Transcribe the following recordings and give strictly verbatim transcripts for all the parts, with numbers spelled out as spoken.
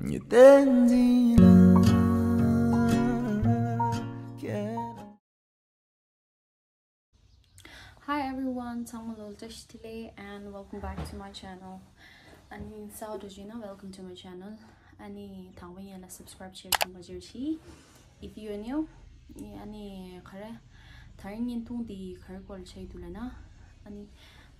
ཉི་སྟོན་འཛིན་ལ། Hi everyone, ཚང་མ་ལ་བཀྲ་ཤིས་བདེ་ལེགས། And welcome back to my channel. ཨ་ནི་གསར་པ་འགྲོ་བྱུང་ན་welcome to my channel. ཨ་ནི་དང་པོ་ཡིན་ལ་subscribe share གང་མ་བརྗེད་ཤིག If you are new, ཨ་ནི་ག་རེ། ད་རིང་བརྙན་ཐུང་འདི་ག་རེ་སྐོར་ལ་བྱས་འདུག་ལབ་ན། ཨ་ནི་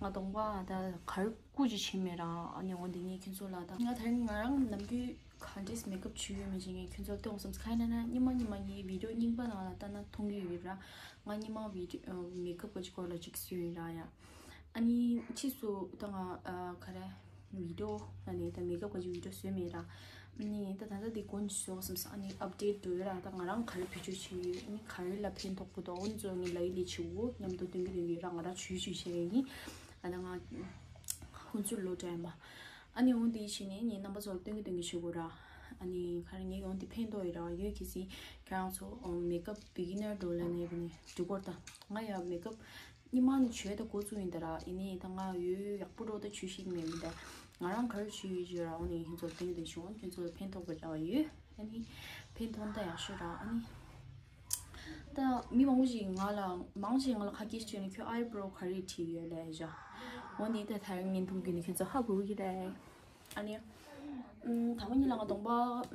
ང་གདོང་པ་ད་ག་རེ་སྐུ་ཅི་བྱེད་མེད་ར། ཨ་ནི་འོ་འདི་ངས་ཁྱོད་ཚོ་ལ་ད་ང་ད་རིང་ང་རང་ནམ་རྒྱུན་ག་འདྲས་མེག་ཨབ་བྱས་ཡོད་མེད་ཅིག་ངས་ཁྱོད་ཚོར་སྟོན་བསམ། གང་ཡིན་ན་སྔོན་མ་སྔོན་མ་ངའི་བི་ཌི་ཡོ་རྙིང་པ་ནང་ལ་ལྟ་ན་མཐོང་གི་ཡོད་ར། ང་སྔོན་མ་བི་ཌི་ཡོ་མེག་ཨབ་གི་སྐོར་ལ་ཅིག་བཟོས་ཡོད་ར་ཡ། ཨ་ནི་ཕྱིས་སུ་ད་ང་ཨ་ག་རེ་བི་ཌི་ཡོ་ཨ་ནི་ད་མེག་ཨབ་གི་བི་ཌི་ཡོ་བཟོས་མེད་ར། ཨ་ནི་ད་ད་ལྟ་འདི་གོན་བཟོ་བསམ་སོང་། ཨ་ནི་ཨབ་ཌེཊ་འགྲོ་ཡོད་ར། ད་ང་རང་ག་རེ་བེད་སྤྱོད་བྱས་ཡོད། ཨ་ནི་ག་རེ་ལ་ཕན་ཐོགས་པོ་འདུག་འོ་ཚོ་ངས་ལབ་ཡི་ལས་བྱེད་འོ་མཉམ་དུ་སྟོན་གི་སྟོན་གི་ར། ང་རང་བྱོས་བྱོས་བྱས་ཡིན། ཨ་ད་ང་ཁོང་ཚོ་ལོ་དྲན་པ། ཨ་ནི་འོ་འདི་བྱས་ནས་ངས་རྣམ་པ་ཚོར་སྟོན་གི་སྟོན་གི་བྱེད་དགོས་ར། ཨ་ནི་ག་རེ་ངས་འོ་འདི་ཕན་ཐོགས་ཡོད་ར། ཡོད་གལ་སྲིད་ཁྱེད་རང་ཚོ་མེག་ཨབ་བི་གི་ནར་འགྲོ་ལབ་ནས་ཡིན་ནས་འགྲོ་དགོས་ར། ད་ང་ཡ་མེག་ཨབ་སྔོན་མ་ནས་བྱས་ད་འགོ་བཙུགས་ཡིན་ད་ར། ཡིན་ནའི་ད་ང་ཡོད་ཡག་པོ་འགྲོ་ད་བྱོས་ཤིག་མེད་མི་ད། ང་རང་ག་རེ་བྱས་ཡོད་ཅེས་ར། འོ་ནི་ཁྱེད་ཚོར་སྟོན་གི་སྟོན་གི་བྱུང་། ཁྱེད་ཚོར་ཕན་ཐོགས་པ་འདྲ་བ་ཡོད། ཨ་ནི་ཕན་ཐོགས་ད་ཡག་ཤོས་ར། ཨ་ནི་ད་མི་མང་པོ་ཞིག་ང་ལ་མང་ཞིག་ང་ལ་ཁ་སྐད་བྱས་ནས་ཁྱོད་ཨའི་བྷོ་རོ་ག་རེ་བྲིས་ཡོད་ལབ་བཞག་འོ་ནི་ད་ད་རིང་བརྙན་ཐུང་བརྒྱུད་ནས་ཁྱེད་ཚོ་ཧ་གོ་གི་རེད། ཨ་ནི། ཨམ། དང་པོ་ཉིད་ལ་ང་གདོང་པ་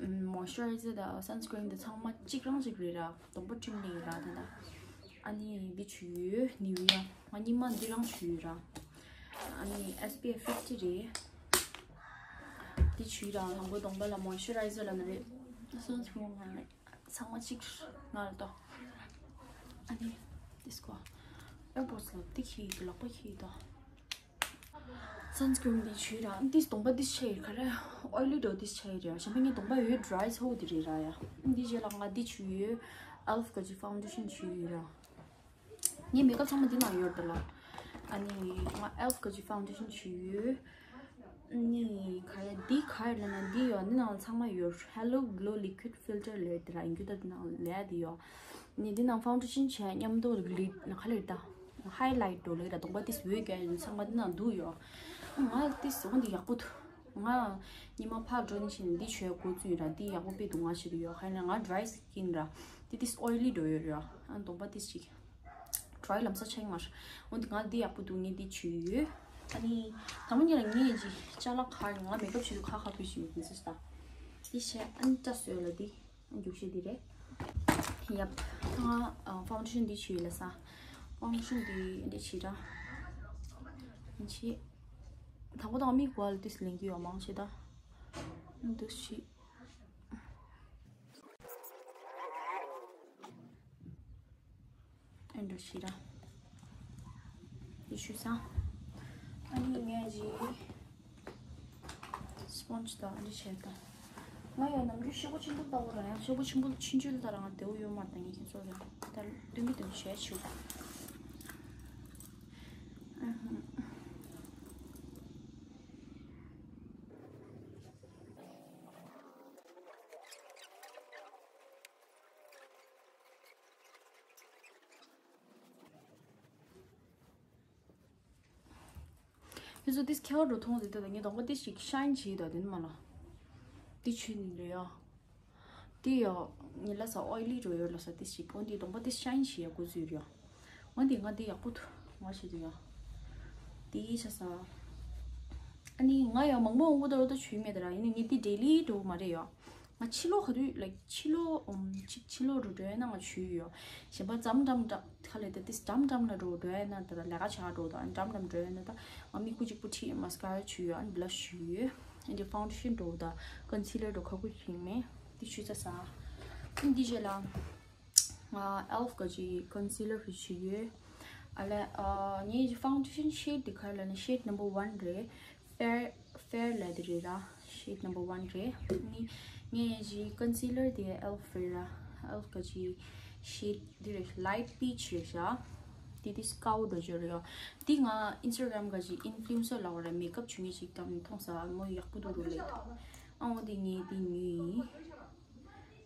ཨམ་མོ་ཨིས་ཅར་རའི་ཛར་དང་སན་སི་ཀི་རིན་དེ་ཚང་མ་གཅིག་རང་གཅིག་རེད་ར། གདོང་པ་ཁྲིམས་ནི་ཡོད་ར་དེ་འདྲ། ཨ་ནི་འདི་བྱུས་ཡོད་ནིའུ་ཡ། ང་གཉིས་མ་འདི་རང་བྱུས་ཡོད་ར། ཨ་ནི་ཨེས་པི་ཨེཕ་ཕིབ་ཊི་རེད། འདི་བྱུས་ར། དང་པོ་གདོང་པ་ལ་མོ་ཨིས་ཅར་རའི་ཛར་ལབ་ན་རེད། སན་སི་ཀི་རིན་ལབ་ན་རེད། ཚང་མ་གཅིག་ང་ལ་ཏོ། ཨ་ནི་ཏིས་ཀོ། ཨེར་པོ་ཌི་སི་ལ་འདི་ཁྱེར་ཡོད་དོ། ལག་པ་ཁྱེར་ཡོད་དོ། སན་སི་ཀི་རིན་འདི་བྱུས་ར། ཏིས་གདོང་པ་ཏིས་ཆེ་ཡོད་ག་རེ། ཨོའི་ལི་འགྲོ་ཏིས་ཆེ་ཡོད་ར། གཞན་པ་ངའི་གདོང་པ་ཡོད་ཌི་རའི་ཚ་བོ་འདི་རེད་ར་ཡ། འདི་རྗེས་ལ་ང་འདི་བྱུས་ཡོད། ཨེལ་ཕ་གི་ཕའུན་ཌེ་ཤན་བྱུས་ཡོད་ར། ངའི་མེག་ཨབ་ཚང་མ་འདི་ནང་ཡོད་རེད་ལ། ཨ་ནི་ང་ཨེལ་ཕ་གི་ཕའུན་ཌེ་ཤན་བྱུས་ཡོད། ནི་ག་རེ་འདི་ག་རེ་ལབ་ན་འདི་ཡོད། འདི་ནང་ཚང་མ་ཡོད། Hello Glow Liquid Filter ལབ་དེ་ར། ཡིན་རྒྱུ་ད་འདི་ནང་ལབ་དེ་ཡོད། ནི་འདི་ནང་ཕའུན་ཌེ་ཤན་བྱས་མཉམ་དུ་ལི་ན་ག་ལེར་ད་ཧའི་ལའིཊ་འགྲོ་ལེ་ར། གདོང་པ་ཏིས་འོད་རྒྱག་ཡོད་ཚང་མ་འདི་ནང་འདུག་ཡོད། ང་ཏིས་འོ་འདི་ཡག་པོ་འདུག་ང་ཉི་མ་ཕར་འགྲོ་ནི་བཞིན་འདི་བྱས་འགོ་བཙུགས་ཡིན་ར། འདི་ཡག་པོ་དཔེ་འདུག་ང་བྱེད་དུ་ཡོད། ག་རེ་ན་ང་ཌི་རའི་སི་ཀིན་ར། འདི་ཏིས་ཨོའི་ལི་འགྲོ་ཡོད་ར། ཨ་གདོང་པ་ཏིས་ཅིག་ཌི་རའི་ལམ་སང་ཆགས་མ་རེད། འོན་ཏེ་ང་འདི་ཡག་པོ་འདུག་ངས་འདི་བྱུས་ཡོད། ཨ་ནི་དང་པོ་ཉིད་ལ་ངས་ཅི་ཅ་ལག་ཁག་ང་མེག་ཨབ་བྱེད་དུས་ཁག་ཁག་ཕུལ་བཞིན་ཡོད་ཟེར་ད། འདི་བྱས་ཨ་ནི་སྐྲ་བཟོས་ལ་འདི་རྒྱུགས་ཤེས་འདི་རེད། ཡབ། ད་ང་ཕའུན་ཌེ་ཤན་འདི་བྱུས་ལ་ས། ཕའུན་ཌེ་ཤན་འདི་འདི་བྱས་ར། འདི་བྱས། དང་པོ་དང་མིག་གོ་ལ་ཏིས་ལེན་གི་ཡོད་མང་ཆེ་ད། འདི་བྱས། ཨེ་འགྲོ་ཤི་ར། ཡེ་ཤུ་སང་། ཨ་ནི་ངས་ཇི་སི་པོན་ཇི་དང་ཨ་ནི་བྱས་དང་། ང་ཡང་ནམ་རྒྱུན་ཤོག་བུ་ཆེན་པོ་ལྟ་བུ་ར། ཡང་ཤོག་བུ་ཆེན་པོ་ཆུང་ཆུང་ལྟ་ར་ང་བདེ་བོ་ཡོད་མ་རེད། ད་ངས་ཁྱེད་ཚོ་ལ་ད་སྟོན་གི་སྟོན་གི་བྱས་ཆུ། ཨ་ཧུ། ཁྱེད་ཚོ་ཏིས་ཁྱད་པར་འགྲོ་མཐོང་དེ་ལྟ་ད་ངའི་གདོང་པ་ཏིས་ཞིག་ཤའིན་བྱེད་ད་དེ་ནི་མ་ལ། ཏི་ཆུ་ནི་རེད་ཡ། ཏི་ཡ། ངའི་ལ་ས་ཨོའི་ལི་འགྲོ་ཡོད་ལ་ས་ཏིས་ཞིག་འོན་ཏེ་གདོང་པ་ཏིས་ཤའིན་བྱེད་ཡ་འགོ་ཚུགས་རེད་ཡ། འོན་ཏེ་ང་ཏི་ཡག་པོ་འདུག་ང་བྱེད་དུ་ཡ། ཏི་ཤ་ས། ཨ་ནི་ང་ཡ་མང་པོ་མང་པོ་ད་རོ་ད་ཆུ་མེད་ད་ར། ཡིན་ནི་ངའི་ཏི་ཌེ་ལི་འགྲོ་མ་རེད་ཡ། ང་ཕྱི་ལོགས་ག་དུས་like ཕྱི་ལོགས་ཨམ་གཅིག་ཕྱི་ལོགས་འགྲོ་འགྲོ་ཡ་ན་ང་ཆུ་ཡོད། གཞན་པ་འགྲམ་འགྲམ་འདྲ་ཁ་ལས་ད་ཏིས་འགྲམ་འགྲམ་ན་འགྲོ་འགྲོ་ཡ་ན་ད་ལས་ཀ་བྱ་འགྲོ་ད་འགྲམ་འགྲམ་འགྲོ་ཡ་ན་ད་ང་མིག་ཁུ་གཅིག་པུ་ཁྲིད། མ་སི་ཀ་ར་ཆུ་ཡོད། ཨ་ནི་བྷི་ལ་ཤི་ཆུ་ཡོད། ཨ་ནི་ཕའུན་ཌེ་ཤན་འགྲོ་ད་ཀོན་སི་ལར་འགྲོ་ཁ་ཁུ་ཤིང་མེད། ཏི་ཆུ་ཚ་ས། ཨ་ནི་འདི་རྗེས་ལ་ང་ཨེལ་ཕ་གི་ཀོན་སི་ལར་ཧུ་ཆུ་ཡོད། ཨ་ལས་ཨ་ངའི་ཕའུན་ཌེ་ཤན་ཤེད་འདི་ག་རེ་ལབ་ན་ཤེད་ནམ་བར་ཝན་རེད། ཕེར་ཕེར་ལབ་དེ་རེད་ར། ཤེད་ནམ་བར་ཝན་རེད། ནི་ངས་ཀྱི་ཀོན་སི་ལར་དེ་ཨེལ་ཕ་རེད་ར། ཨེལ་ཕ་གི་ཤེད་དེ་རེད། ལའིཊ་པིཆ་རེད་ཤག་དེ་དེ་སྐའོ་འགྲོ་རྒྱུ་རེད་ཡ། དེ་ང་ཨིན་སི་ཊ་གྷ་རམ་གི་ཨིན་ཕུ་ལུ་ཨེན་སར་ལབ་པ་རེད། མེག་ཨབ་བྱུང་ངེས་ཅིག་དང་མཐོང་ས་མོ་ཡག་པོ་འདུག་རུ་ལེ། ཨ་འོ་དེ་ངས་དེ་ཉོས་ཡིན།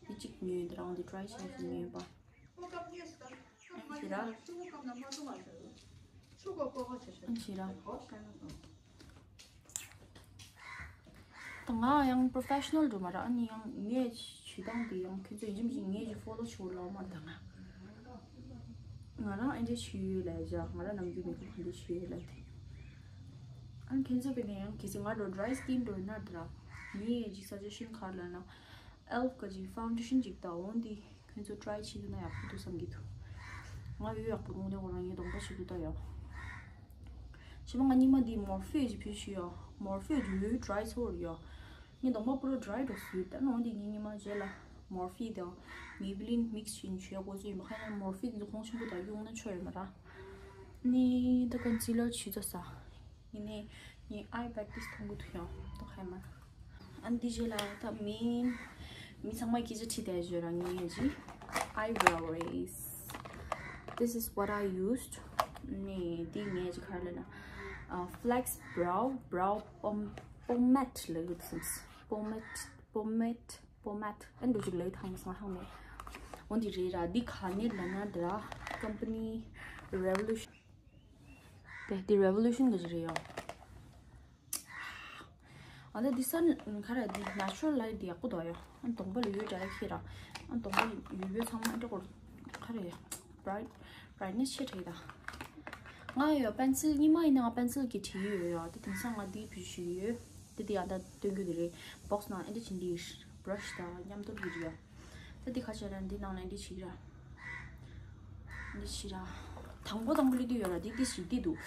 དེ་གཅིག་ཉོས་དེ་རང་དེ་ཊི་རའི་བྱས་སུ་ཉོས་པ། ཨ་ཞེ་ར། ཨ་ཞེ་ར། ད་ ང་ཡང་professional་འགྲོ་མ་ར། ཨ་ནི་ཡང་ངས་བྱེད་སྟངས་དེ་ཡང་ཁྱོད་ཚོ་ཡིན་གཅིག་མིན་གཅིག་ངས་ཅིག་follow་བྱེད་དགོས་ལབ་མ་རེད་ད། ང་ང་རང་ཨེ་འདྲ་བྱེད་ཡོད་ལབ་བྱ། ང་རང་ནམ་རྒྱུན་makeup་ག་འདྲ་བྱེད་ཡོད་ལབ་དེ། ཨ་ནི་ཁྱོད་ཚོ་བས་ན་ཡང་གལ་སྲིད་ང་འགྲོ་dry skin་འགྲོ་ན་ད་ར། ངས་ཅིག་suggestion་ག་རེ་ལབ་ན། ཨེལ་ཕ་གི་ཅིག་foundation་ཅིག་ད་འོང་དེ། ཁྱོད་ཚོ་try་བྱེད་འདུག་ན་ཡག་པོ་འདུག་བསམ་གྱི་འདུག་ང་ཡོད་ཡག་པོ་འདུག་དངོས་གནས་ཁོ་རང་ངས་གདོང་པ་ཞིག་ཏུ་ལྟ་ཡོད། ཞེས་པ་ང་གཉིས་མ་འདི་Morphe་ཅིག་ཕུལ་ཞུ་ཡོད། Morphe་ཡོད་dry་ཚོར་ཡོད། ངས་གདོང་པ་པུ་ར་dry་འགྲོ་སྲིད་ད་ནོ་འདི་ངས་གཉིས་མ་རྗེས་ལ་Morphe་དང་Maybelline་mix་བྱས་ནས་བྱས་དགོས་ཚོད་ཡིན་པ་ཁ་ཡང་Morphe་འདི་ཚོ་གོང་ཆེན་པོ་དང་གཡུག་ན་ཆོ་ཡོད་མ་ར། ནི་ད་concealer་ཆུ་ཚོད་ས། ཡིན་ནའི་ངའི་eye practice་མཐོང་གི་འདུག་ཡང་ཏོག་ཧེ་མ། ཨ་འདི་རྗེས་ལ་ད་མི་མི་ཚང་མ་སྐད་ཆ་དྲིས་བསྡད་ཡོད་ར། ངའི་ཡིན་གྱི་eyebrow raise. This is what I used. ནི་འདི་ངའི་ཅི་ག་རེ་ལབ་ན། ཨ་Flex Brow Brow Pom- Pomade་ལབ་ཡོད་སེམས། Pomade Pomade Pomade་ཨ་འདི་ཅིག་ལབ་ཐང་མ་སང་ཧང་མེད། འོ་འདི་རེད་ར། འདི་ག་ནས་ལབ་ན་འདི་ར། Company Revolution། དེ་དེ་Revolution་གི་ཅི་རེད་ཡོ། ཨ་ད་འདི་སན་ག་རེ་འདི་natural light་འདི་ཡག་པོ་འདུག་ཡོ། ཨ་གདོང་པ་ལ་ཡོད་འདྲ་ཡ་ཁྱེད་ར། ཨ་གདོང་པ་ཡོད་ཡོད་ཚང་མ་འདྲ་གོ་ག་རེ་bright brightness་ཆེ་དྲགས་ད། ང་ཡོ་pencil་གཉིས་མ་ཡིན་ན་ང་pencil་གི་བྲིས་ཡོད་ཡོ། དེ་དེང་སང་ང་འདི་བྲིས་ཞུ་ཡོད། དེ་དེ་ཨ་ད་སྟོན་རྒྱུ་དེ་རེད། box་ནང་ཨེ་འདྲ་བྱིན་འདི་brush་དང་མཉམ་དུ་འདི་རེད་ཡོ། ད་འདི་ཁ་ཤས་ར་འདི་ནང་ལ་འདི་བྱེད་ཀྱི་ར། འདི་བྱེད་ར། དང་པོ་དང་པོ་ལི་འདི་ཡོད་ར། འདི་འདི་བྱེད་འདི་འདུག་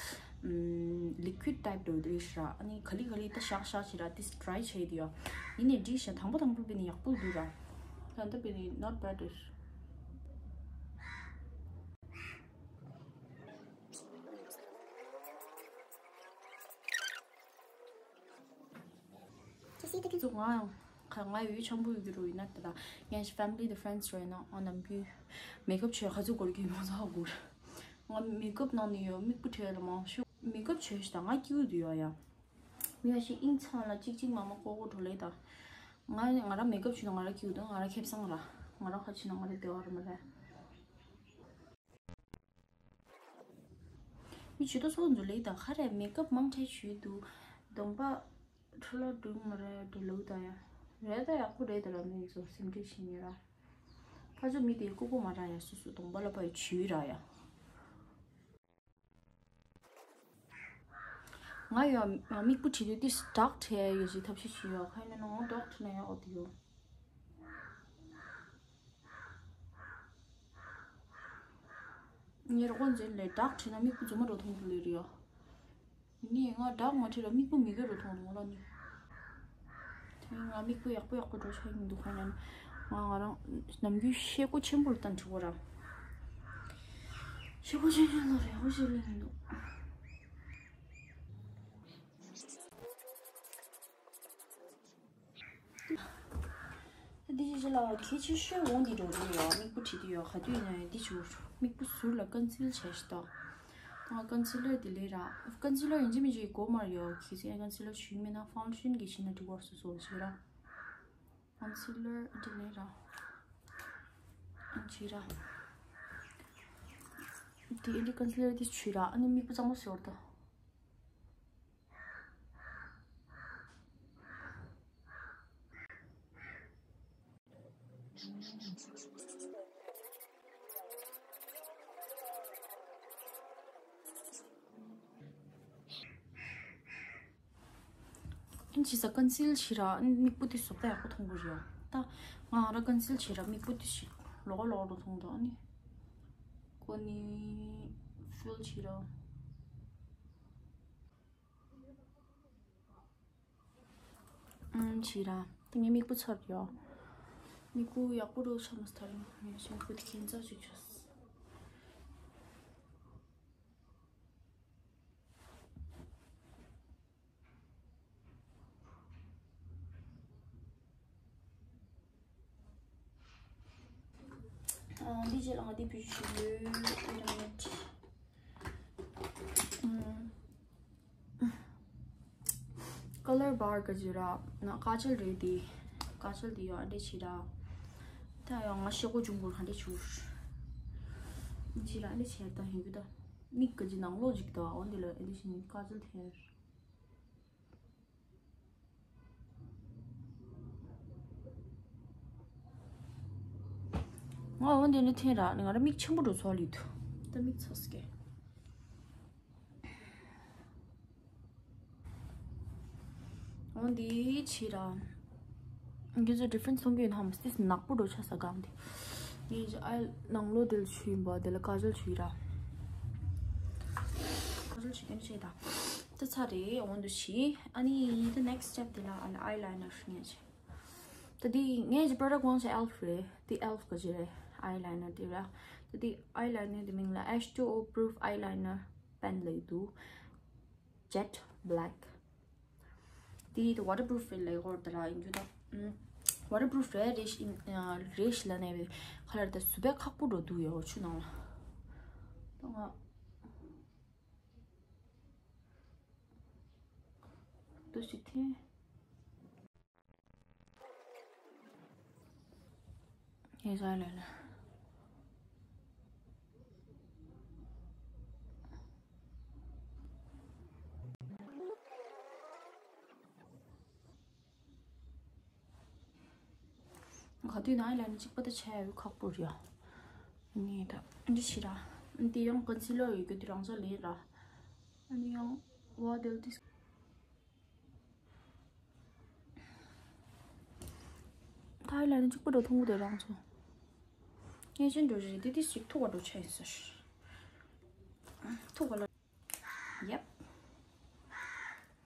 ཨམ། liquid type་འདྲ་འདི་རེད་ཤི་ར། ཨ་ནི་ག་ལི་ག་ལི་ད་བཞག་བཞག་བྱེད་ར། འདི་dry་བྱེད་འདི་ཡོད། ཡིན་ནའི་འདི་ཤ་དང་པོ་དང་པོ་བི་ནི་ཡག་པོ་འདུག་ར། ད་འདི་བི་ནི་not bad་རེད། ཁྱེད་ཚོ་ང་ཁ་ང་ཡུལ་ཆེན་པོ་ཡོད་རུ་ཡིན་ན་ད་ལྟ་ངའི་family་དང་friends་རེད་ན་ཨ་ནམ་རྒྱུན་makeup་བྱས་ཁ་ཚུགས་སྐོར་གྱི་མ་ཚོགས་དགོས། ང་makeup་ནང་ནས་ཡོད་མིག་སྤུ་ཁྲོད་ལ་མང་ཤོས་makeup་བྱས་ཤི་ད་ང་སྐྱིད་འདུག་ཡོད་ཡ། མི་ཡ་ཞིག་ཨིན་ཚང་ལ་གཅིག་གཅིག་མ་མ་ཀོ་ཀོ་འགྲོ་ལེ་ད། ང་ང་རང་makeup་བྱས་ན་ང་རང་སྐྱིད་འདུག་ང་རང་ཁེབས་སང་ར། ང་རང་ཁ་ཕྱི་ན་ང་རང་བདེ་བ་ར་མ་ར། མི་ཇུས་ཏོག་ཙམ་འཛུལ་ལེ་དང་ཁ་རེ་མེ་ཀབ་མང་ཆེ་ཞུས་འདུག་གདོང་པ་འཕྲོ་བརླག་འགྲོ་གི་མ་རེད་འགྲོ་ལུགས་དང་ཡ། རེད་ད་ཡག་པོ་རེད་ད་ར། མི་ཚོ་སེམས་ཁྲལ་བྱེད་ཉེ་ར། ཕར་ཚུར་མི་དེ་ལྐུགས་པོ་མ་ར་ཡ། སོ་སོ་གདོང་པ་ལ་པ་ཡི་ཇུས་ར་ཡ། ང་ཡ་མིག་པོ་བྲིས་དུས་ཏིས་dark་བྲིས་ཡ་ཡོད་ཅིག་ཐབས་ཤེས་བྱེད་ཡོད་ཁ་ཡིན་ན་ནོ་dark་བྲིས་ན་ཡ་འོ་དེ་ཡོད། ངའི་རོགས་པ་འཛིན་ལས་dark་བྲིས་ན་མིག་པོ་རྫུན་མ་འགྲོ་མཐོང་གི་ལས་རེད་ཡ། ནི་ང་dark་མ་བྲིས་ལ་མིག་པོ་མི་དགའ་རུ་མཐོང་རུང་ལ་ནི། དེ་ང་མིག་པོ་ཡག་པོ་ཡག་པོ་འགྲོ་ཆོག་ཡིན་འདུག་ཁ་ན་ང་ང་རང་ནམ་རྒྱུན་ཤེལ་སྒོ་ཆེན་པོ་རུ་བཏང་ཆོག་གོ་ར། ཤེལ་སྒོ་ཆེན་ཆེན་ལ་རེ་བ་ཞིག་ལེན་འདུག་འདི་ཞིག་ལ་གལ་ཆེ་ཤོས་འོང་འདི་འགྲོ་རེད་ཡ། མིག་པོ་བྲིས་དུས་ཡ་ག་དུས་ཡིན་ན་ཡ་འདི་ཆུ་མིག་པོ་ཟུར་ལ་conceal་བྱས་ཤི་ཏོ། ང་concealer་འདི་ལས་ར་concealer་ཡིན་གཅིག་མིན་གཅིག་གོ་མར་ཡོ། གལ་སྲིད་ཡ་concealer་བྱུང་མེད་ན་foundation་གི་བྱིན་ན་འགྲིག་བར་སོ་སོ་བྱེད་ར། concealer་འདི་ལས་ར་ཨ་བྱེད་ར། འདི་འདི་concealer་འདི་བྱུས་ར་ཨ་ནི་མིག་པོ་གཙང་མ་བཟོ་བར་ཏོ། ཨིན་ཇི་ས་conceal་བྱེད་ར་མིག་པོ་དེ་བཟོ་ལྟ་ཡག་པོ་མཐོང་གི་རེད་ད། ང་ར་conceal་བྱེད་ར་མིག་པོ་དེ་ཞིག་ལོག་ལོག་རུ་མཐོང་དོ་ཨ་ནི། ཀོ་ནི་fill་བྱེད་ར། ཨུམ་བྱེད་ར། ད་ངའི་མིག་པོ་ཚར་ཡོད། མིག་པོ་ཡག་པོ་རུ་ཆགས་མ་སོང་ད་རིང་ངས་ཤིང་ཀུ་ཐི་ཁྱེད་ཚོ་ཞིག་བྱས། འདི་རྗེས་ལ་ང་འདི་བུད་ཤིག་ཡོད། Color bar་ག་ཅི་ར་ན་ཀ་ཅལ་རེད་དེ། ཀ་ཅལ་དེ་ཡོད་ཨ་འདྲས་ཆི་ར། ད་ཡང་ང་ཤེས་གོ་འབྱུང་གོ་ཧ་འདྲས་བྱུར། ཆི་ར་ཨ་འདྲས་ཆེར་ད་ཧེང་གི་ད། མིག་ག་ཅི་ནང་ལོག་ཅིག་ད་འོ་འདི་ལ་ཨ་འདྲས་ཆི་ནི་ཀ་ཅལ་ཐེར། ང་འོ་འདི་ནི་འཐེན་ར་ང་ར་མིག་ཆེན་པོ་འགྲོ་ཚོགས་ལུས་འདུག་ད་མིག་ཚོགས་སྐྱེ། འོ་འདི་ཕྱི་ར། འདི་ཚོ་different སོང་གི་ཡོད་ཧམ། སྟིས་ནག་པོ་འགྲོ་ཆ་ས་གང་དེ། ངས་ཨའི་ནང་ལོ་དེ་ལ་ཆུ་ཡིན་པ་དེ་ལ་ཀ་ཇལ་ཆུ་ཡིན་ར། ཀ་ཇལ་ཆུ་གན་ཆེ་ད། ད་ཚ་རེད་འོ་འདི་ཕྱི། ཨ་ནི་the next step དེ་ལ་ཨ་ལ་eyeliner ཤི་ངས་ཆེ། ད་འདི་ངས་ཀྱི་product དབང་ཆ་ཨེལ་ཕི་རེད། འདི་ཨེལ་ཕི་གི་ཅི་རེད། eyeliner དེ་ར། ད་འདི་eyeliner དེ་མིང་ལ་H two O proof eyeliner pen ལབ་ཀྱི་འདུག Jet black. འདི་ད་waterproof རེད་ལབ་ཀྱི་ཧོར་ད་ར་ཡིན་རྒྱུ་ད། ཨུམ། waterproof རེད་རེད་ཤི་ཨིན་རེད་ཤི་ལ་ནས་བས་ཁ་ལར་ད་སུ་བས་ཁག་པོ་འགྲོ་འདུག་ཡོད་ཆུ་ནང་ལ། ད་ང་འདུ་ཞིག་འཐེན། ཡེ་ཟ་ལེ་ལེ། ག་དུས་ནང་ལ་ནི་གཅིག་པ་ད་ཆ་ཡོད་ཁག་པོ་རེད་ཡ། ནི་ད་འདི་ཕྱི་ར། འདི་ཡང་concealer ཡོད་རྒྱུ་དེ་རང་ཚོ་ལས་ར། ཨ་ནི་ཡང་བ་དེལ་ཏིས། ཐའི་ལན་གཅིག་པ་འགྲོ་ཐུང་གུ་དེ་རང་ཚོ། ངས་ཅན་འགྲོ་རེད་དེ་དེ་ཞིག་ཐུག་པ་འགྲོ་ཆ་ཡིན་ཟེར། ཐུག་པ་ལ། Yep.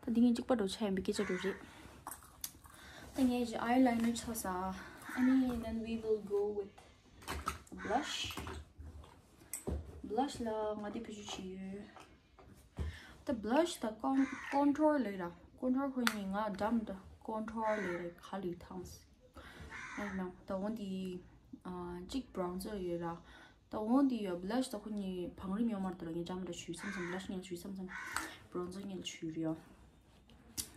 ད་འདི་ངས་གཅིག་པ་འགྲོ་ཆ་ཡིན་པའི་སྐད་ཆ་འགྲོ་རེད། ད་ངས་ཀྱི་eyeliner ཆ་ས། ཨ་ནི་then we will go with blush. blush ལ་ང་དེ་བེད་སྤྱོད་བྱེད་ཡོད། ད་blush ད་con- contour ལས་ར། contour ཁོ་ཡིན་ང་འགྲམ་ད་contour ལས་ར་ཁ་ལི་ཐང་སི། ཨ་ནང་ད་འོན་ཏེ་གཅིག་bronzer ཡོད་ར། ད་འོན་ཏེ་ཡོད་blush ད་ཁོ་ནི་བང་རིམ་ཡོད་མར་ད་ལ་ངས་འགྲམ་ད་ཆུ་བསམ་བསམ་blush ངས་ཆུ་བསམ་བསམ་bronzer ངས་ཆུ་རེད་ཡོད།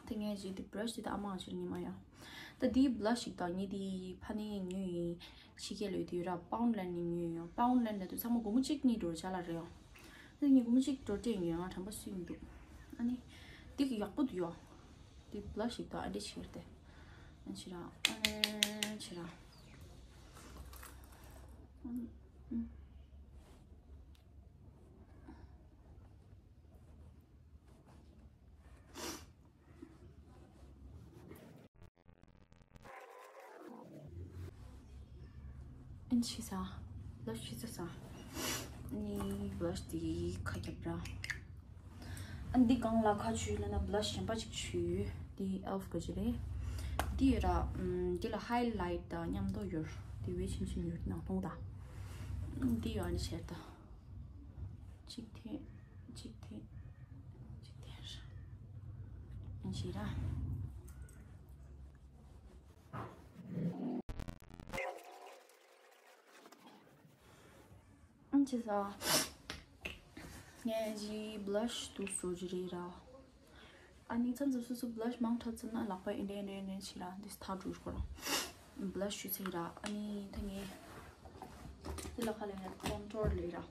ད་ངས་ཅིག་དེ་brush དེ་ད་ཨ་མ་ང་ཕྱིར་ཉི་མ་ཡ། ད་དེའི་blush ཞིག་དང་ངས་དེ་ཕ་ནས་ཉོས་ཡིན། ཕྱི་རྒྱལ་ལོས་དེ་ར་Poundland ནས་ཉོས་ཡོད། Poundland ལ་དུ་ཚང་མ་སྒོར་མོ་གཅིག་གཉིས་འགྲོ་བྱ་ལ་རེད་ཡོད། ད་ངས་སྒོར་མོ་གཅིག་འགྲོ་སྤྲད་ཡོད་ང་དྲན་པ་སུས་མི་འདུག་ཨ་ནི་དེ་གི་ཡག་པོ་འདུག་ཡོད། དེ་blush ཞིག་དང་ཨ་འདྲ་ཕྱིར་ཏེ། ཨ་ཕྱི་ར་ཨ་ཕྱི་ར། ཨན་ཆི་ས། blush ཆི་ས་ས། ནི་blush དེ་ཁ་རྒྱབ་ར། ཨ་འདི་གང་ལ་ཁ་ཆུ་ལ་ན་blush གཞན་པ་ཅིག་ཆུ། འདི་ཨེལ་ཕི་གི་ཅི་རེད། འདི་ཡོད་ར། ཨམ་འདི་ལ་highlight དང་མཉམ་དུ་ཡོད། འདི་བས་ཆིམ་ཆིམ་ཡོད་ནང་མཐོང་ད། འདི་ཡོད་ཨ་ནི་ཆེར་ད། གཅིག་ཐེ། གཅིག་ཐེ། གཅིག་ཐེ་ར། ཨན་ཆི་ར། ཨང་ཅི་ཟ། ངས་ཇི་blush དུ་བཟོ་རྒྱུ་རེད་ར། ཨ་ནི་མཚམས་མཚམས་སོ་སོ་blush མང་དྲགས་ཚར་ན་ལག་པ་ཨེ་འདྲ་ཨེ་འདྲ་ཨེ་འདྲ་བྱེད་ར་འདི་ཐག་འགྲོ་གོ་ར། blush ཞུ་ཚེ་ར་ཨ་ནི་ད་ངས་འདི་ལ་ཁ་ལས་ནས་contour ལས་ར།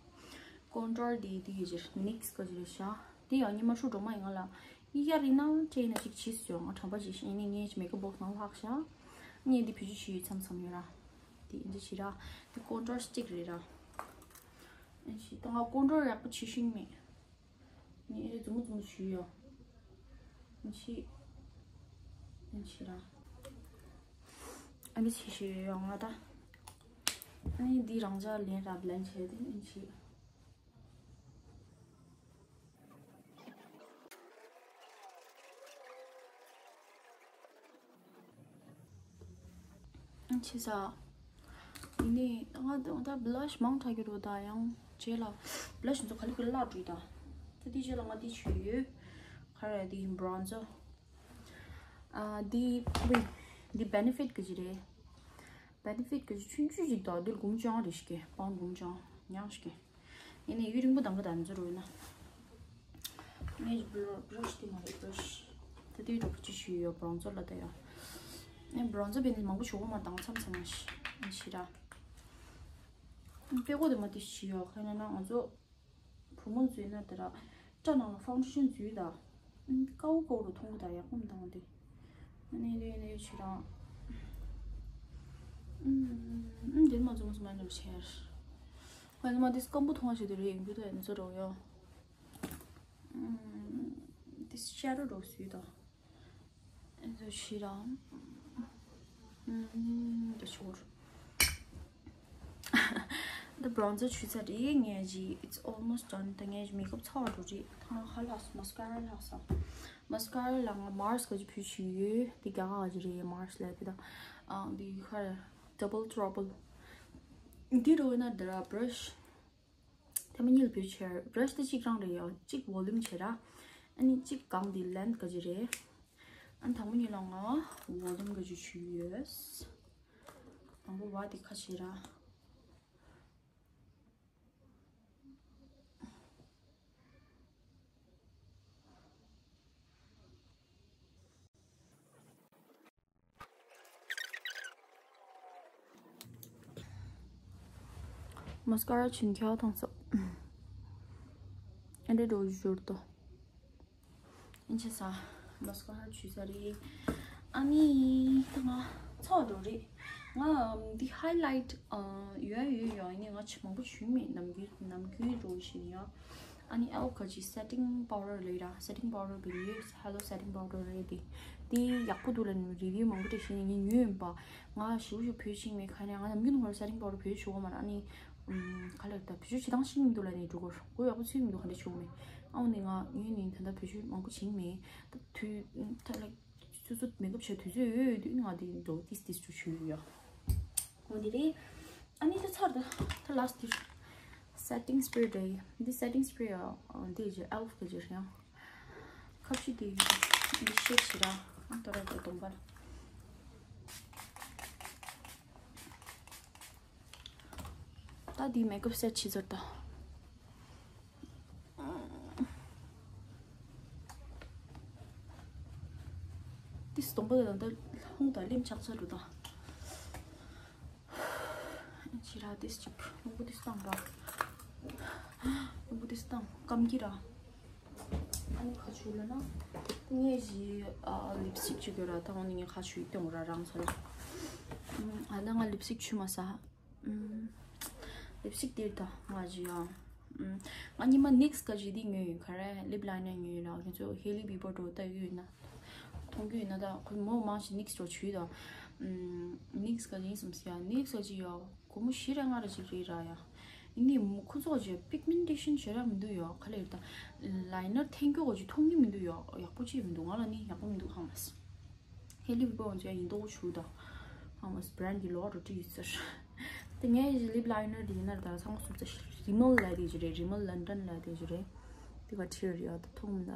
contour འདི་འདི་ཡི་ཇིར་ཉིག་སི་ག་ཇི་རེད་ཤ། འདི་ཡང་ཉི་མ་ཧྲུ་འགྲོ་མ་ཡིན་ང་ལ་ཡི་ག་རེད་ན་ཅེ་ན་ཅིག་བྱིས་སོ་ང་དྲན་པ་ཅིག་ཤེས་ནི་ངས་ཅི་makeup box ནང་ལྷག་ཤ། ངས་འདི་བེད་སྤྱོད་བྱེད་ཡོད་མཚམས་མཚམས་ཡོད་ར། དེ་ཨིན་ཇི་བྱེད་ར། དེ་contour stick རེད་ར། ཨིན་ཇི་ད་ང་contour ཡག་པོ་བྱེད་ཤེས་མེད། ངས་ཨེ་རེ་རྫུན་མ་རྫུན་མ་བྱེད་ཡོད། ཨིན་ཇི། ཨིན་ཇི་ར། ཨ་ནི་བྱེད་ཤེས་ཡོད་ང་ད། ཨ་ནི་འདི་རང་ཅག་ལེན་ར་blend བྱས་ཏེ་ཨིན་ཇི། ཆི་ས། ཡིན་ནི་ང་ད་blush མང་དྲགས་ཀྱི་རོ་ད་ཡང་རྗེས་ལ་blush ཚོ་ག་ལེ་ག་ལེ་བླག་འགྲོ་ད། ད་དེ་རྗེས་ལ་ང་དེ་ཆུ་ཡོད། ག་རེ་དེ་bronzer ཨ་དེ་ཝེ་དེ་Benefit གི་ཅི་རེད། Benefit གི་ཆུང་ཆུང་ཞིག་དང་དེ་སྒོར་མོ་བཅོ་ལྔ་རེ་ཞིག་གི་པའུན་སྒོར་མོ་བཅོ་ལྔ་ཉག་ཞིག་གི་ཡིན་ནའི་ཡུན་རིང་པོ་གདམ་ག་དམ་ཚོ་རོལ་ན། ངའི་brush དེ་མ་རེད་brush ད་དེའི་གྲོགས་པོ་ཅི་ཞུས་ཡོད་bronzer ལ་ད་ཡོད། ངས་bronzer བས་ནི་མང་པོ་ཞུ་གོ་མ་དང་མཚམས་མཚམས་ཞི་ར། དཔེ་གོ་དེ་མ་དེ་ཞི་ཡོད་ཁ་ན་ན་ང་ཚོ་བུ་མོ་ཚོས་ན་དེ་ར་སྐྲ་ནང་ལ་foundation འཛུལ་ད། ཀའུ་ཀའུ་རུ་མཐོང་གི་ད་ཡག་པོ་མི་འདུག་དེ། ཨ་ནི་རེ་རེ་ཆུ་རང་། ཨུམ་ཨུམ་དེ་མ་ཚོ་མ་ཚོ་ ནམ་ཆེར། ཁོ་ནི་མ་དེ་སྐམ་པོ་མཐོང་བ་ཞིག་དེ་རེད། ཡིན་གྱི་དོ་ཡིན་ཚོ་རོ་ཡོ། དེ་ཤ་རུ་རོ་སུས་དོ། ཨེ་ཚོ་ཤི་ར། དེ་ཆོར། The bronzer ཆུ་ཚ་རེད་ངས་ཇི། It's almost done. ད་ངས་ཇི་མེག་ཨབ་ཚར་འགྲོ་རེད། ད་ང་ཧ་ལགས་སོང་། མ་སི་ཀ་ར་ལྷག་སོང་། མ་སི་ཀ་ར་ལ་ང་མར་སི་ཀ་ཅིག་ཕུལ་བྱས་ཡོད། འདི་རྒྱ་གར་གྱི་རེད། མར་སི་ལ་དེ་དང་། ཨ་འདི་ཁར་Double Trouble། འདི་རུ་ན་འདི་ར་བྷ་ར་ཤི། ཐེངས་མ་གཉིས་ལ་ཕུལ་བྱས། བྷ་ར་ཤི་དེ་གཅིག་རང་རེད་ཡ། གཅིག་ཝོ་ལུམ་བྱས་ར། ཨ་ནི་གཅིག་གང་འདི་ལེན་ཐི་ག་ཅིག་རེད། ཨ་ནི་དང་པོ་གཉིས་ལ་ང་ཝོ་ལུམ་ག་ཅིག་བྱས་ཡོད། དང་པོ་བ་དེ་ཁ་བྱས་ར། མ་སི་ཀ་ར་ཆུན་ཁྱག་དང་སོགས། ཨ་འདྲ་འགྲོ་བཞུར་ཏོ། ཨིན་ཆེ་ས། མ་སི་ཀ་ར་ཆུ་ས་རེད། ཨ་ནི་ད་ང་ཚོགས་འགྲོ་རེད། ང་འདི་ཧའི་ལའིཊ་ཡོད་ཡོད་ཡོད། ཨ་ནི་ང་ཆུ་མང་པོ་ཆུ་མེད། ནམ་རྒྱུན་ནམ་རྒྱུན་རོ་བཞིན་ཡོད། ཨ་ནི་ཨེལ་ཕི་གི་སེ་ཊིང་པའུ་ཌར་ལས་ར། སེ་ཊིང་པའུ་ཌར་བི་ཡོད། ཧེ་ལོ་སེ་ཊིང་པའུ་ཌར་རེད་དེ། དེ་ཡག་པོ་འདུག་ལ་ནི་རི་བིའུ་མང་པོ་འདྲ་ཞིག་ནི་ངས་ཉོས་ཡིན་པ། ང་ཞིབ་ཞིབ་བོད་ཤིང་མེད་ཁ་ནས། ང་ནམ་རྒྱུན་ཧོར་སེ་ཊིང་པའུ་ཌར་བོད་ཤོག་མ་ར། ཨ་ནི་ག་ལ་ད་བོད་ཤོག་ཇི་ལྟར་ཤིང་མི་འདུག་ལ་ནི་འགྲོ་གོ་གོ་ཡག་པོ་ཚུལ་མི་འདུག་ག་འདྲ་བྱུང་མེད། ཨ་འོ་ནི་ང་ཉོས་ནི་ད་ལྟ་བོད་ཤོག་མང་པོ་བྱིན་མེད། ད་དུས་ད་ལ་སོ་སོ་མེག་ཨབ་བྱེད་དུས་ཚོད་ཡོད་ཡོད་དུས་ང་དེ་འགྲོ་ཏིས་ཏིས་ཅུ་ཆུ་ཡོད་ཡ། འོ་འདི་རེད། ཨ་ནི་ད་ཚར་ད་ད་ལ་སི་ཊི་སེ་ཊིང་སི་པེ་རེ་རེད། འདི་སེ་ཊིང་སི་པེ་རེ་ཡ། འདི་ཇི་ཨེལ་ཕི་གི་ཇི་རེད་ཡ། ཁ་ཕྱི་དེ་འདི་ཤེག་བྱེད་ར། ཨ་ད་ར་དེ་གདོང་པར། ད་འདི་མེག་ཨབ་སེ་ཊི་བྱེད་ཚར་ད། ཏིས་སྟོང་པ་དང་ད་ལྷུང་དང་ལེམ་ཆགས་ཚར་འགྲོ་ད། ཕྱི་ར་ཏིས་ཅིག་རླུང་བུ་ཏིས་བཏང་ར། རླུང་བུ་ཏིས་བཏང་སྐམ་གྱི་ར། ཨ་ནི་ཁ་ཆུ་ལ་ན། ངས་ཞི་ཨ་ལིབ་སི་ཊིག་ཅིག་ཡོད་ར། ད་འོ་ནི་ངས་ཁ་ཆུ་ཡིག་སྟོན་ར་རང་ཚོ་ལ། ཨ་ན་ང་ལིབ་སི་ཊིག་ཆུ་མ་ས། ལིབ་སི་ཊིག་དེར་ད་ང་ཞི་ཡ། ང་ཉི་མ་ནིག་སི་ག་ཞི་དེ་ཉོས་ཡོད། ག་རེ་ལིབ་ལའི་ནར་ཉོས་ཡོད་ར། ཁྱོད་ཚོ་ཧེ་ལི་བི་བོར་འགྲོ་ལྟ་ཡོད་ན། མཐོང་རྒྱུ་ཡིན་ན་ད་ཁོ་མོ་མང་ཞིག་ནིག་སི་འགྲོ་ཆུ་ཡོད་ད། ནིག་སི་ག་ཡིན་སམ་སི་ཡ། ནིག་སི་ག་ཞི་ཡ། སྒོར་མོ་བཞི་རེ་ལྔ་རེ་ཞིག་རེད་ར་ཡ། ཡིན་ནའི་མོ་ཁོ་ཚོ་ཅིག་པིག་མེན་ཊེ་ཤན་བྱེད་ར་མི་འདུག་ཡ། ག་ལེར་ད་ལའི་ནར་འཐེན་རྒྱུ་གོ་ཅིག་མཐོང་གི་མི་འདུག་ཡ། ཡག་པོ་ཅིག་མི་འདུག་ང་ལ་ནི་ཡག་པོ་མི་འདུག་ཧ་མ་སི། ཧེ་ལི་བི་བོར་ཅིག་ཡིན་མདོག་ཆུ་ད། ཧ་མ་སི་བྷི་རན་ཌི་གི་ལོ་རུ་ཏི་ཡོད་ཟེར། དེ་ངས་ལིབ་ལའི་ནར་དེ་ཡིན་ན་ད་ཚང་མ་སུབ་ཙ་ཤི་རི་མལ་ལ་དེ་ཅིག་རེད། རི་མལ་ལན་ཌན་ལ་དེ་ཅིག་རེད། དེ་ག་ཁྲིར་ཡ་ད་མཐོང་མི་ད།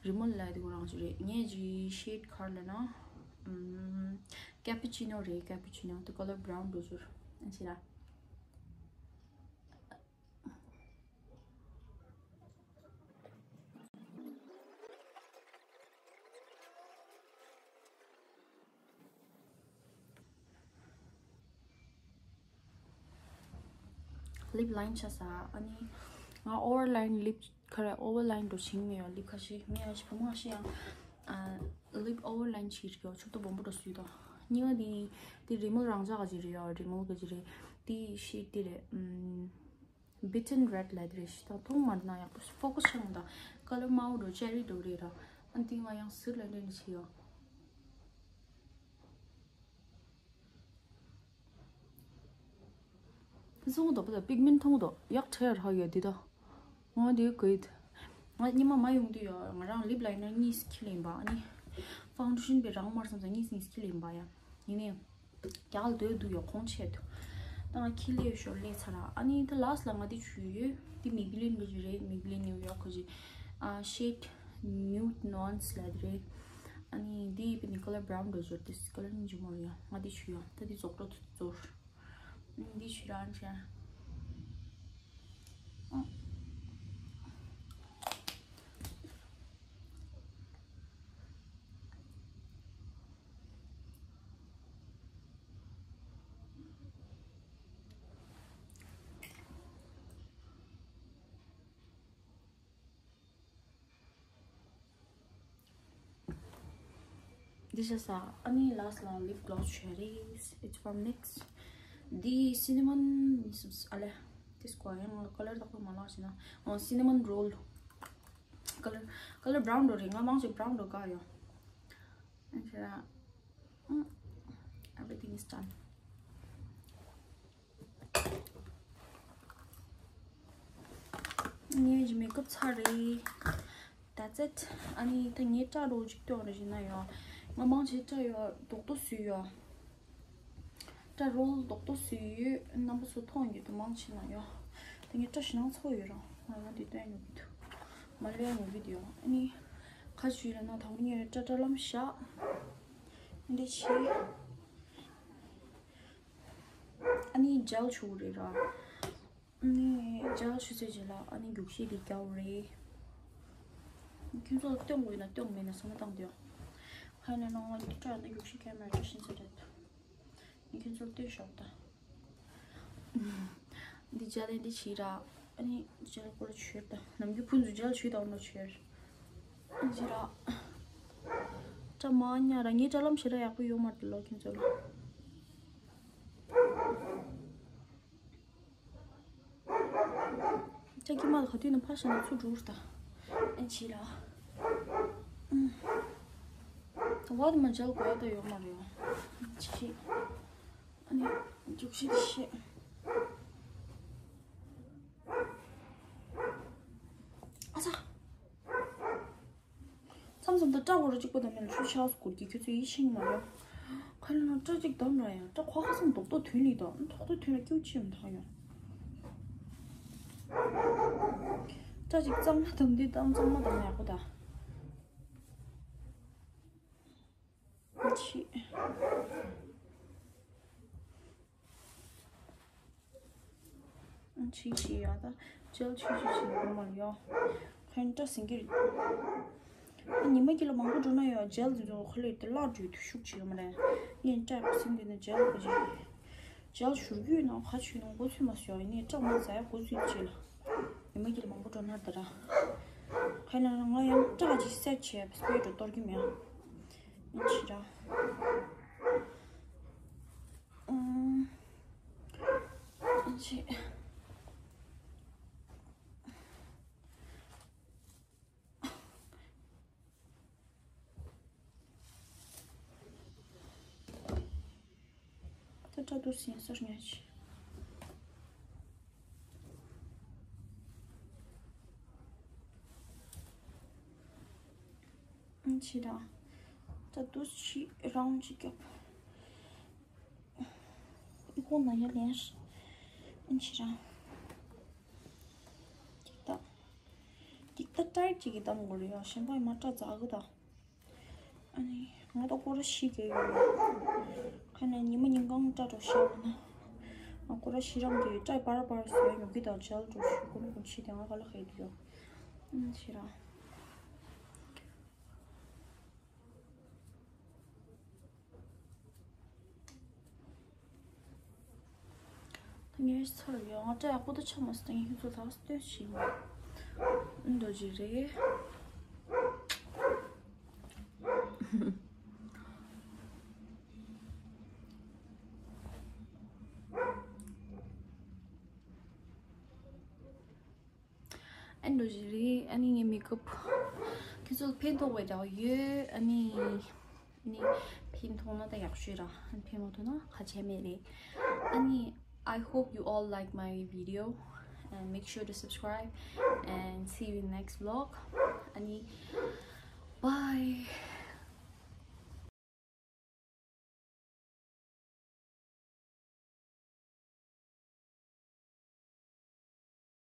རི་མལ་ལ་དེ་གོ་རང་ཅིག་རེད། ངས་ཅིག་ཤེད་ག་རེ་ལབ་ན། ཀེ་པུ་ཅི་ནོ་རེད། ཀེ་པུ་ཅི་ནོ་དེ་ཁ་ལར་བྷ་རའུན་འགྲོ་ཟེར། ཨ་ཅི་ར། ལིབ་ལའིན་ཆ་ས། ཨ་ནི་ང་ཨོ་ཝར་ལའིན་ལིབ་ཁ་ར་ཨོ་ཝར་ལའིན་འགྲོ་ཆིང་མེ་ཡོ། ལིབ་ཁ་ཤི་མེ་ཡ་ཤི་ཕ་མ་ཤི་ཡང་། ཨ་ལིབ་ཨོ་ཝར་ལའིན་ཆི་རིག་ཡོ། ཆུ་ཏོ་བོམ་པོ་འགྲོ་སུ་ཡོད་དོ། ཉི་མ་དེ་དེ་རི་མལ་རང་ཅག་ག་ཅི་རེད་ཡོ། རི་མལ་ག་ཅི་རེད། དེ་ཤི་དེ་རེད། ཨམ། Beaten Red ལབ་དེ་རེད་ཤི། ད་མཐོང་མ་ན་ཡག་པོ་ཕོ་ཀ་སི་ཆགས་མ་ད། ཁ་ལར་དམར་པོ་འགྲོ་ཅེ་རི་འགྲོ་རེད་ར། ཨ་འདི་ང་ཡང་ཟུར་ལ་འདྲེན་ནི་ཆི་ཡོ། ཁ་སང་དོ་པ་ད་པིག་མེན་ཐོང་དོ་ཡག་ཁྲེ་ར་ཡོད་འདི་ད། ང་འདི་གོད། ང་ཉི་མ་མ་ཡོང་དུས་ཡོ། ང་རང་ལིབ་ལའི་ནར་གཉིས་ཁྱི་ལེན་པ། ཨ་ནི་ཕའུན་ཌེ་ཤན་པའི་རང་མར་སམ་ས་གཉིས་གཉིས་ཁྱི་ལེན་པ་ཡ། ཡིན་ནའི། རྒྱག་ལ་སྡོད་འདུག་ཡོ། ཁོང་ཆེད་དུ། ད་ང་ཁྱི་ལས་ཞོར་ལས་ཚར་ར། ཨ་ནི་ད་ལ་སི་ལ་ང་འདི་ཆུ་ཡོད། འདི་མེ་བྷི་ལིན་གི་ཅིག་རེད། མེ་བྷི་ལིན་ནིའུ་ཡོག་གི་ཅིག་ཨ་ཤེད་ནིའུ་ཌི་ནོན་སི་ལབ་དེ་རེད། ཨ་ནི་འདི་ཡིན་པའི་ནི་ཁ་ལར་བྷ་རའུན་འགྲོ་ཅོར་ཏིས་ཁ་ལར་ནི་ཇི་མོ་རེད་ཡ། ང་འདི་ཆུ་ཡོ། ད་འདི་རྫོགས་འགྲོ་ཏུ་རྫོགས། འདི་ཆུ་རང་ཆེ། འདི་བྱས་ས། ཨ་ནི་ལ་སི་ལ་ལིབ་གློ་སི་བྱས་རེད། It's from NYX། འདི་cinnamon ཨ་ལེ། དེ་སྐོར་ཡང་ང་ཀ་ལར་དག་པོ་མ་ལགས་ཤེ་ན། ཨོ་cinnamon roll། ཀ་ལར་ཀ་ལར་brown འགྲོ་རེད། ང་མང་ཆེ་brown འགྲོ་ག་ཡོད། ཨ་ཁྱེད་རང་། ཨུམ། Everything is done. ངའི་མེ་ཀབ་ཚར་རེད། That's it. ཨ་ནི་ད་ངའི་སྐྲ་རོ་གཅིག་སྟོན་རེ་བཞིན་ན་ཡོད། ང་མང་ཆེ་སྐྲ་ཡོད་རྡོག་རྡོག་བཟོས་ཡོད། སྐྲ་རོལ་རྡོག་རྡོག་བཟོས་ཡོད། རྣམ་པ་ཚོ་མཐོང་ཡོད་དུ་མང་ཆེ་ན་ཡོད། ད་ངའི་སྐྲ་ཞེ་ནང་ཚོ་ཡོད་རང་ང་ང་འདི་སྟོན་ཡོད་གི་འདུག་མ་ལས་ཡོད་གི་འདུག་ཨ་ནི་ཁ་ཆུ་ལ་ན་ད་བར་ངའི་སྐྲ་སྐྲ་ལམ་བཞག་འདི་བྱེད། ཨ་ནི་gel བྱུག་རེད་ར། ཨ་ནི་gel བྱུག་ཚེ་རྗེས་ལ་ཨ་ནི་རྒྱུག་ཤི་འདི་རྒྱག་རེད། ཁྱོད་ཚོ་སྟོན་དགོས་ན་སྟོན་མེད་ན་བསམ་བློ་བཏང་དུས། ཧ་ན་ན་ང་འདི་སྐྲ་ཡང་ན་རྒྱུག་ཤི་camera བཀྲ་ཤིས་ཚེ་རེད། ངས་ཁྱོད་ཚོར་སྟོན་ཤོག་ད། འདི་gel ལས་འདི་བྱིས་ར། ཨ་ནི་gel སྐོར་ལ་བྱོས་ད། ནམ་རྒྱུན་ཕུན་ཚོགས་gel བྱོས་དང་ནོ་བྱོས། འདི་ར། སྐྲ་མ་ཉར་ར་ངའི་སྐྲ་ལམ་ཞེ་དྲག་ཡག་པོ་ཡོད་མ་རེད་ལོ་ཁྱོད་ཚོ་ལ། ལྕགས་ཀྱི་མ་ག་དུས་ནས་ཕར་བཞག་ན་ཚུར་འགྲོ་རུ་ད། ཨེ་ཆི་ར། ད་བ་དེ་མ་འཇལ་དགོས་ཡ་ད་ཡོད་མ་རེད། ཆི། ཨ་ནི་རྒྱུག་ཤི་དེ་ཤི། ཨ་ཚ། མཚམས་མཚམས་ད་སྐྲ་འོ་ར་གཅིག་པོ་དང་མེད་ལ་ཆུ་ཆགས་སུ་སྐོར་གྱི་ཁྱོད་ཚོ་ཡིད་ཆེས་མ་རེད། ཁ་ལ་ན་སྐྲ་གཅིག་བསྡམས་ར་ཡང་སྐྲ་ཁོ་ཁ་སང་རྡོག་རྡོག་ཐོན་ལི་དང་རྡོག་རྡོག་ཐོན་ལ་སྐྱུག་ཅི་མ་ཐག་ཡོང་། སྐྲ་གཅིག་གཙང་མ་བསྡམས་དུས་གཙང་མ་བསྡམས་ན་ཡག་པོ་ད། ཆི། ཆིག་ཆིག་ཡ་ད་gel ཆུ་ཆུ་ཆིག་ཡོད་མ་ལ་ཡོ། ཁོན་སྐྲ་ཟིན་གྱི་རེད། ཉི་མ་དཀྱིལ་ལ་མང་པོ་འགྲོ་ན་ཡོ་gel དེ་ཚོ་ཁ་ལས་དེ་བརླག་འགྲོ་དུས་ཤུགས་ཆེ་ཡོད་མ་རེད། ངས་སྐྲ་ཟིན་དེ་ནས་gel ག་ཅིག gel བཞུར་རྒྱུ་ཡིན་ན་ཁ་ཆུ་ཡོང་མགོ་ཚོས་མ་སོ་ཡིན་ནས་སྐྲ་མ་ཟ་ཡ་མགོ་ཚོས་ཆེ་ལ། ཉི་མ་དཀྱིལ་ལ་མང་པོ་འགྲོ་ན་དེ་ར། ཁ་ན་ང་ཡང་སྐྲ་ཅིག་སེ་བྱས་པ་སྤོས་འགྲོ་གཏོར་གྱི་མེད། ཨིན་ཆི་ར། ཨིན་ཆི། ད་སྐྲ་དུ་སེན་སར་ཉལ་ཆི། ཨིན་ཆི་ར། ད་དུ་ཆི་རང་ཅི་རྒྱབ། ཁོང་ན་ཡ་ལན། ཨིན་ཆི་ར། ཀིག་ད། ཀིག་ད་ཏའིཊ་ཅིག་གི་གཏམ་དགོས་རེད་ཡ་གཞན་པ་ཡི་མ་སྐྲ་འཛག་གི་ད། ཨ་ནི་ང་ད་སྐོར་ར་ཤི་གི་ཡོད། ཁ་ནས་ཉི་མ་ཉིན་གང་སྐྲ་འགྲོ་ཤ་བ་ན། ང་སྐོར་ར་ཤི་རང་གི་སྐྲ་པར་པར་བཟོས་ཡོང་གི་ད་འཇལ་འགྲོ་ཤུ་ཀུན་ཀུན་ཤི་དེ་ང་ག་ལ་ཧེ་དུ་ཡོད། ཨ་ནི་ཤི་ར། ད་ངའི་ཚར་ཡོད། ང་སྐྲ་ཡག་པོ་ད་ཆགས་མ་སོང་། ད་ངས་ཁྱོད་ཚོ་ལ་སྟོན་ཞིག་འགྲོ་རྒྱུ་རེད། ཨ་ནི་འགྲོ་རྒྱུ་རེད། ཨ་ནི་ངའི་མེ་ཀབ་ཁྱོད་ཚོ་ལ་ཕན་ཐོགས་པའི་འདྲ་བ་ཡོད། ཨ་ནི། ནི་ཕན་ཐོགས་ན་ད་ཡག་ཤོས་ར། ཕན་མ་ཐོགས་ན་ཁ་ཆད་མེད་རེད། ཨ་ནི། I hope you all like my video and make sure to subscribe and see you in next vlog. ཨ་ནི།